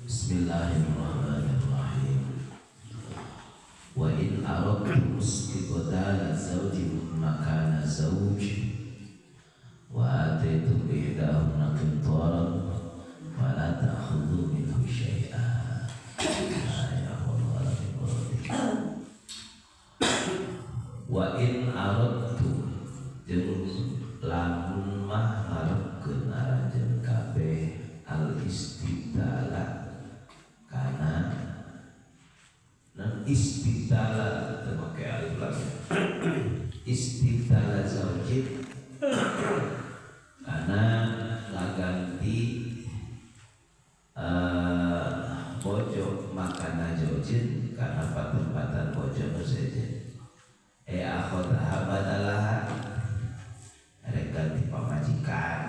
Bismillahirrahmanirrahim. Wa in aradtum istibdala zawjin makana zawj wa ataitum ihdahunna qintaran fala ta'khudhu minhu syai'a. Ya Allah. Wa in aradtum, jeung lamun mah ngarepkeun aranjeun kabeh, al istibdala kana nan istibdala teu make alif lam, istibdala zaujin kana ngaganti bojo, makana zaujin kana patempatan bojo nu sejen, e akhadha badalaha, rek ganti pamajikan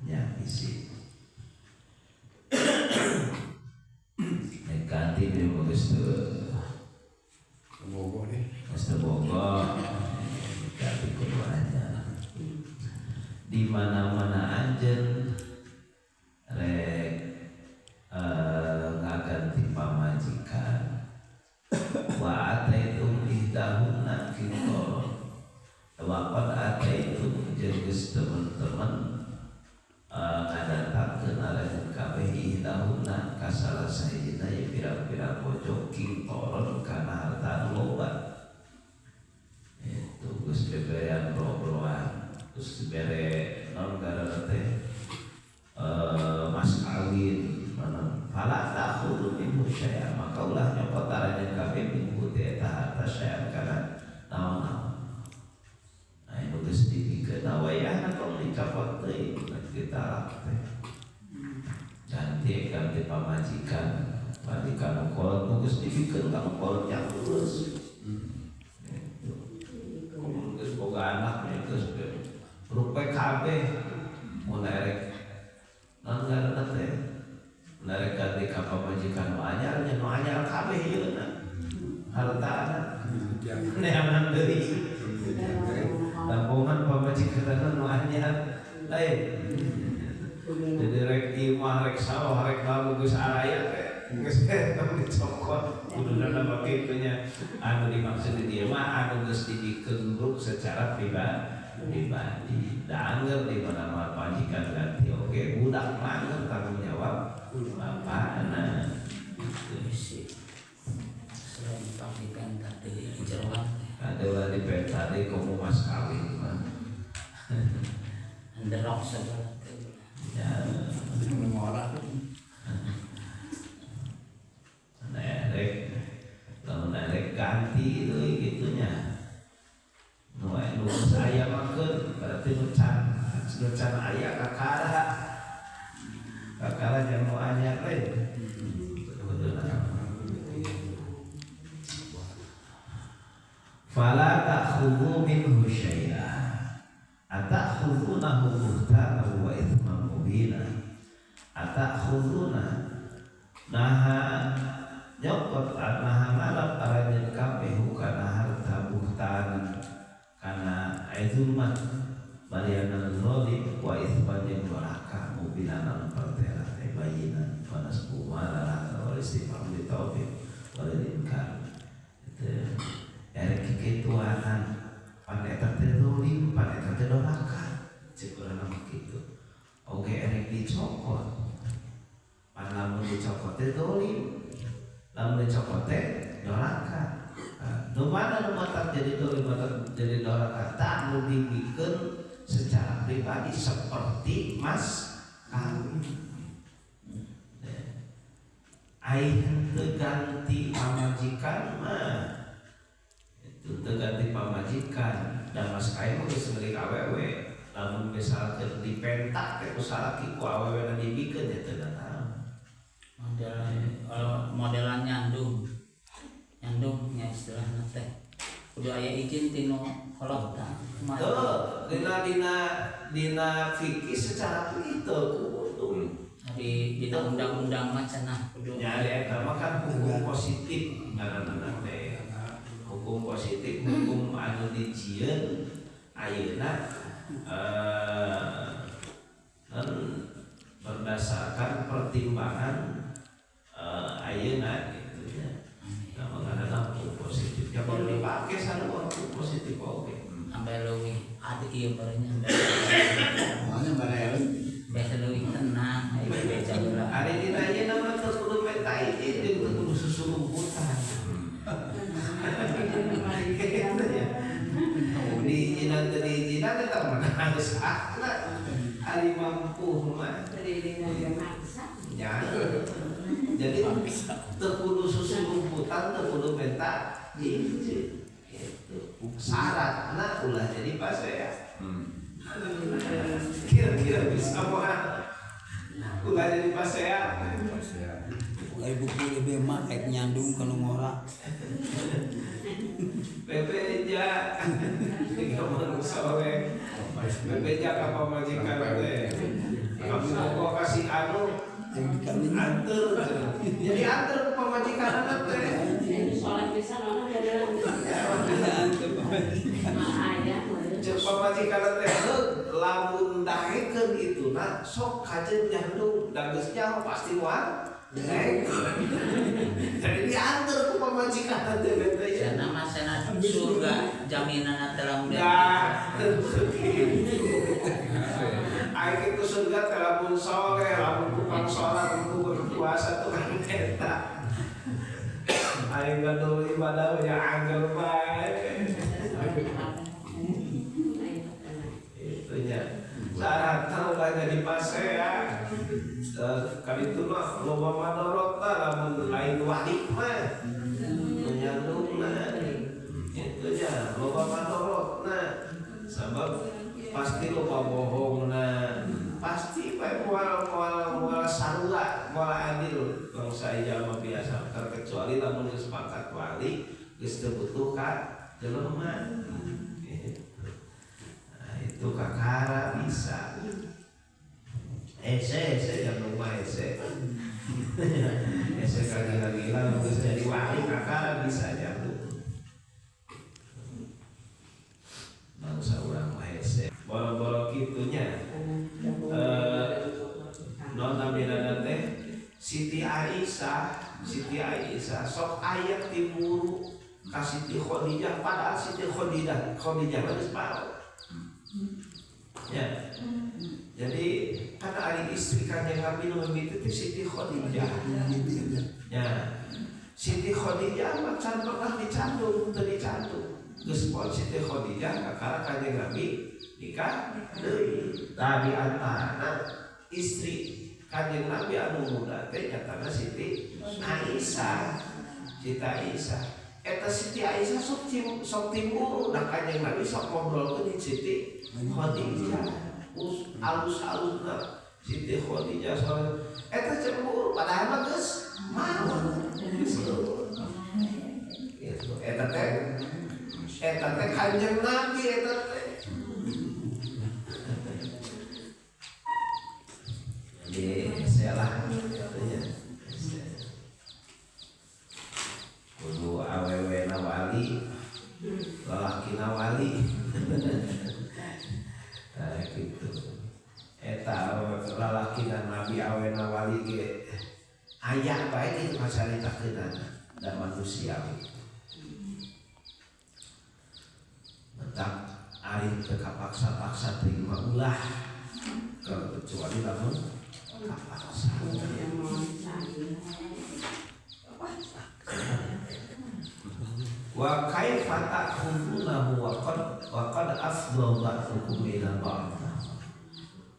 nya, bisi rek ganti deui mah geus teu Bogoh deh. Geus teu bogoh, ganti kudu anyar. Di mana-mana anjeun rek ngaganti pamajikan, wa ataitum ihdahunna qintaran, wa qad ataitum, jeung geus teman-teman ngadatangkeun aranjeun kabeh, ihdahunna ka salah sahijina ye pirang-pirang bojo, qintaran kana harta anu loba. Itu geus beberean bro-broan, geus bere naon ngaranna teh, mas kawin mana, fala ta'khudhu minhu syai'an, maka ulah nyokot aranjeun kabeh, minhu ti eta harta, syai'an kana naon-naon. Nah, nu geus dibikeun wayahna tong dicopot deui ditalak teh. Ganti ganti pamajikan, pamajikan nu kolot, nu geus dibikeun ka nu kolot yang geus itu. Komo geus boga anak nya, geus rupe kabeh, mun erek naon ngaranna teh, mun erek ganti ka pamajikan nu anyar nya, nu anyar kabeh yeuna hartana neangan deui, tabungan pamajikan nu anyar lain. Jadi rek imah, rek sawah, rek naon geus araya teh geus tong dicokot kuduna mah kitu nya. Anu dimaksud di dieu mah anu geus dibikeun secara pribadi da angger di mana mah pamajikan ganti oge budak mah angger tanggung jawab bapakna gitu. Bisi. Selain pamitan tadi jeroan teh. Ada ulah dipenta deui, komo mas kawin mah. Nderok segala teh. Ya. Ngora. Nerek lamun erek ganti deui kitu nya, nu nu geus aya mah keun, berarti nu can aya kakara kakara jeung nu anyar we kuduna. Fala ta'khudhu minhu syai'a ata'khudhunahu buhtanan wa ithman mubina. Ata'khudhuna, naha nyokot, naha ngalap aranjeun kabeh, kana harta, buhtanan kana zulman, barianan zalim, wa ithman jeung doraka, mubinan anu pertela, teh bayinan, wa nasbu ma la wal istifham li tawbih wal inkar. Itu erek kikituanan, pan eta teh zalim, pan eta teh doraka, cek urang mah kitu oge. Erek dicokot, pan lamun dicokot teh zalim, lamun dicokot teh doraka. Nah, nu mana nu matak jadi zalim, matak jadi doraka? Tak nu dibikeun secara pribadi seperti mas kawin. Ai henteu ganti pamajikan mah, itu teu ganti pamajikan dan mas kawin mah geus milik awewe. Lamun misalkan dipentak teh ku salaki, ku awewe na dibikeun ya teu naon. Modelan, kalau modelan nyandung. Nyandungnya istilahna teh. Kudu aya izin tinu kolot tah. Kumaha? Tuh, dina dina dina fikih secara fikih teu kudu. Di dina undang-undang mah cenah kudu. Nya, eta mah kan hukum positif ngaranna teh. Hukum positif, hukum anu dijieun ayeuna non berdasarkan pertimbangan. Ayeuna gitu nya. Nah, mengenai positif. Ya perlu dipake sarua positif oge. Sampai leuwih adi ieu barenya. Makanya bare Biasa leuwih tenang, aya beca heula. Ari dina ayeuna mah teu kudu menta izin jeung teu kudu susurumputan. Diizinan teu diizinan tetep mah geus hakna. Ari mampu mah. Ya. Jadi teu kudu susurumputan, teu kudu menta izin. Gitu. Syaratna ulah jadi pasea. Kira-kira bisa mah ulah jadi pasea. Ai buku lebih mah ek nyandung kana ngora. Bebeja tiga manusia oleh bebeja ka pamajikan teh. Kami mau kasih anu anter, jadi anter ke pamajikan teh. Cek pamajikan teh lamun dahekeun itu nah sok kajeun nyandung da geus nyaho pasti moal. Jadi diantar ke pamajikan teh teh. Sana mah sana surga jaminan telah mudah. Nah, tentu gitu. Aing itu surga teh lamun soleh, lamun tukang sholat, tukang berpuasa, tukang eta. Aing gaduh ibadah ya angel bae. Itunya. Syaratna ulah jadi pasea. Kali itu mah loba madorotna lamun lain wali mah menyandungna itu nya loba madorotna sabab pasti loba bohongna pasti bae moal moal moal sarua moal adil bangsa jalma biasa terkecuali lamun geus pangkat wali geus teu butuh ka jelema. Nah, itu kakara bisa. Ese yang rumah ese. Ese kagila-gila geus jadi wali kakara bisa jatuh. Bangsa urang mah ese. Boro-boro kitunya. Non namina teh Siti Aisyah sok aya timuru ka Siti Khadijah padahal Siti Khadijah geus maot. Ya. Jadi kan ari istri Kanjeng Nabi nu mimiti teh Siti Khadijah. Ya. Siti Khadijah mah can pernah dicandung, teu dicandung. Geus poe Siti Khadijah kakara Kanjeng Nabi nikah deui. Tah di antarana istri Kanjeng Nabi anu muda teh nyatana Siti Aisyah. Siti Aisyah. Eta Siti Aisyah sok timbul da Kanjeng Nabi sok ngobrolkeun jeung Siti Khadijah. Alus-alusna Siti Khadijah soal eta cemburu padahal mah geus maot. Gitu. Eta teh Kanjeng Nabi eta teh. Jadi salah katanya. Kudu awewe na wali, lalaki na wali. Nah, gitu. Eta lalaki dan nabi awena wali ge aya bae kitu macaritakeunana da manusiawi. Mentak ari teu kapaksa-paksa teuing mah ulah kecuali lamun kapaksa. Wa kaifa ta'khudunahu wa qad afdha ba'dukum ila ba'd.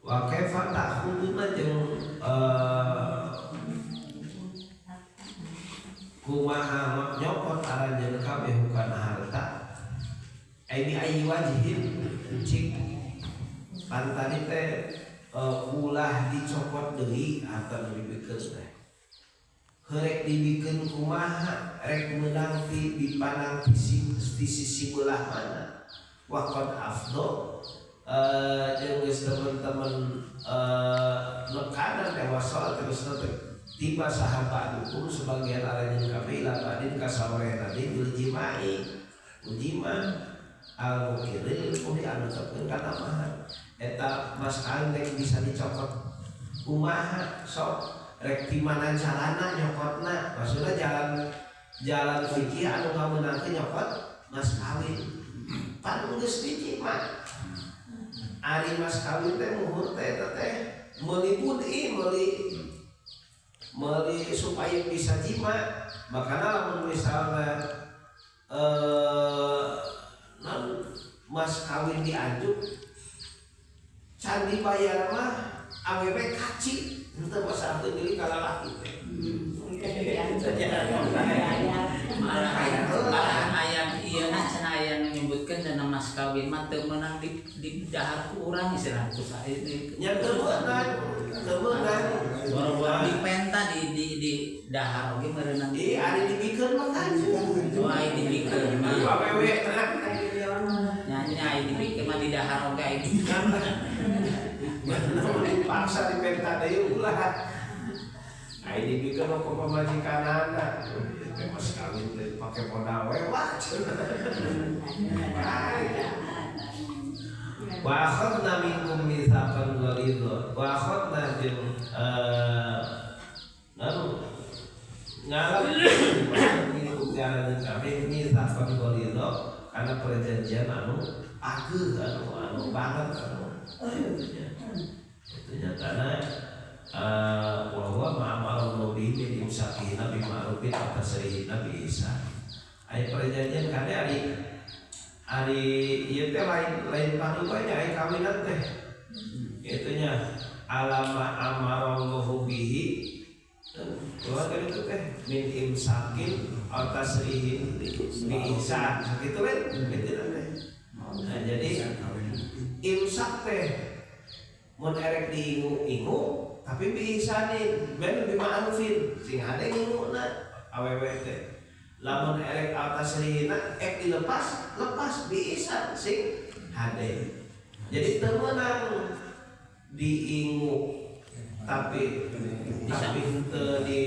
Wa kaifa ta'khuduna jeung kumaha nyokot aranjeun kabeh hukana harta ai bi ayyi wajhin cik pan tadi teh ulah dicokot deui harta nu dibikeun teh. Rek dibikeun kumaha rek meunang ti dipandang ti sisi belah mana wa qad afdho jeung geus teman-teman nekanan teh wasal terus teh tiba sahabat hukum sebagian aranjeun kabeh ila badin ka sawarehna deui bil jima'i ujima al mukiril kuhi anu tepkeun kana mahar eta mas kawin rek bisa dicokot kumaha sok Rek di mana jalana nyokotna, maksudnya jalan jalan fikih anu ngameunangkeun nyokot mas kawin. Pan geus dijima. Ari mas kawin teh muhur teh eta teh meuli budi, meuli meuli supaya bisa jima. Makanya lamun misalnya non mas kawin dianjuk can dibayar mah awewe kaci henteu masrahkeun diri ka lalaki teh. Malah malah aya ieu na cenah aya nu nyebutkeun cenah mas kawin mah teu meunang di dahar ku urang istilah ku sae. Nya teu meunang, teu meunang. Boro-boro dipenta di dahar oge meureunan. Ih, ari dibikeun mah kaci. Oh, ai dibikeun mah. Awewe Nya nya ai dibikeun mah di dahar oge ai. Namun dipaksa dipenta deui ulah. Ai dibikeun mah ku pamajikanana. Teh mas kawin teh pake modal we wah. Wa akhadna minkum mitsaqan ghalidha. Wa akhadna jeung lalu ngalap minkum jalan kami mitsaqan ghalidha karena perjanjian anu ageuh anu anu banget anu ya. Itu nyatana wa huwa ma'amalu bihi min imsakihina bi ma'rufin aw tasrihina bi ihsan. Aya perjanjian kade ari ari ieu teh lain lain paduka nya ari kawinan teh. Itu nya alama amarallahu bihi. Keluar kan itu teh min imsakin aw tasrihin bi ihsan. Sakitu we gitu teh. Nah, jadi imsak teh mun erek diingu-ingu tapi bi ihsanin ben bi ma'rufin sing hade nginguna awewe teh. Lamun erek aw tasrihina ek dilepas lepas bi ihsan sing hade. Jadi teu meunang diingu tapi henteu di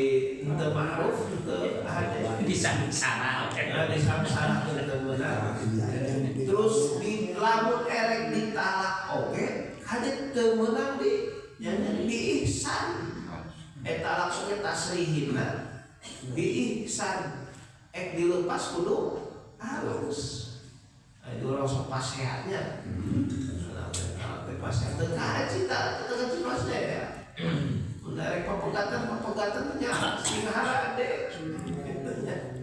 henteu ma'ruf henteu hade. Disangsara oge. Ya disangsara teu meunang. Terus di lamun erek ditalak oge hade teu meunang di di ihsan. Eta langsung tasrihina bi ihsan. Ek dilepas kudu halus. Ayo urang sok pasehatnya. Teh pasehat teu kaci tah teu kaci pasehat. Mun erek papegatan papegatan nya sing harade. Gitu nya.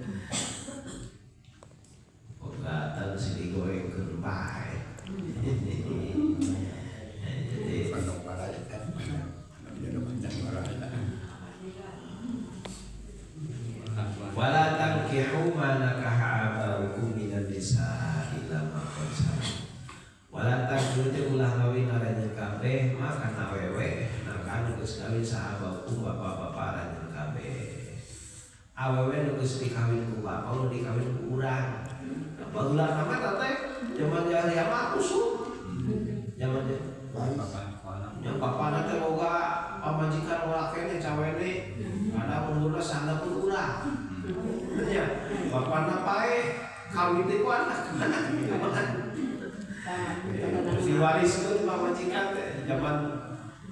Pegatan sih digorengkeun bae. Jadi wala tankihu ma nakaha abaukum minan nisa illa ma qad salaf. Wala tankihu teh ulah kawin aranjeun kabeh mah kana awewe nakahan geus kawin saha abaukum bapak-bapak aranjeun kabeh. Awewe nu geus dikawin ku bapak nu dikawin ku urang. Baheula mah teh zaman jahiliyah mah usum. Zaman yang bapana teh boga pamajikan ulah kene cawene kada umurna sahandapeun urang. Nya bapana paeh kawin teh ku anak. Diwariskeun pamajikan teh zaman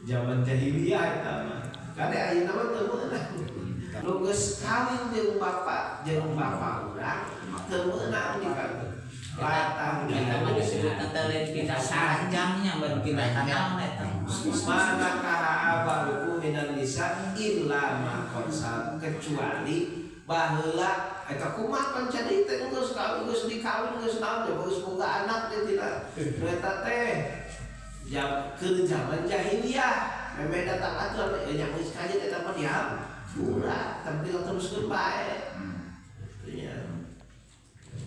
zaman jahiliyah eta mah. Kade ayeuna mah teu meunang. Nu geus kawin jeung bapak urang teu meunang dikawin. Latang Eta mah disebut teh lain pindah saranjangnya baru pindah kanal eta. Manakaha abaruku minan nisa illa ma qad salaf, kecuali baheula eta kumaha pan jadi teh geus kawin geus dikawin geus naon teh geus boga anak teh tina eta teh jam keur zaman jahiliyah memeh datang atuh nya geus kajeun eta mah dihampura tapi teruskeun bae. Nya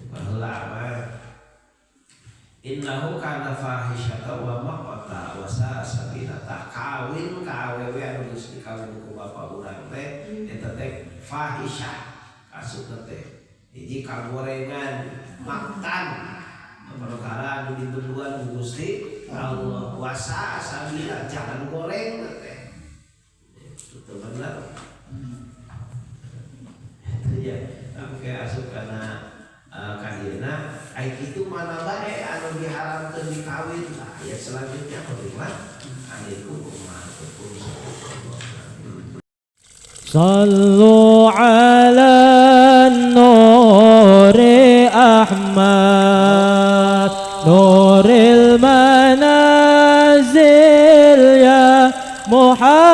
baheula mah innahu kana fahisyata wa maqta wa sa'a sabila. Kawin ka awewe anu geus dikawin ku bapa urang teh eta teh fahisyah kasupna teh hiji kagorengan maktan perkara anu ditentuan ku Gusti Allah wa sa'a sabila jangan goreng teh itu bener itu ya sampai asup kana kadieuna ai kitu mana bae anu diharamkeun dikawin. Nah, ayat selanjutnya kumaha alaikum warahmatullahi wabarakatuh. صلوا على النور أحمد نور المنازل يا محمد.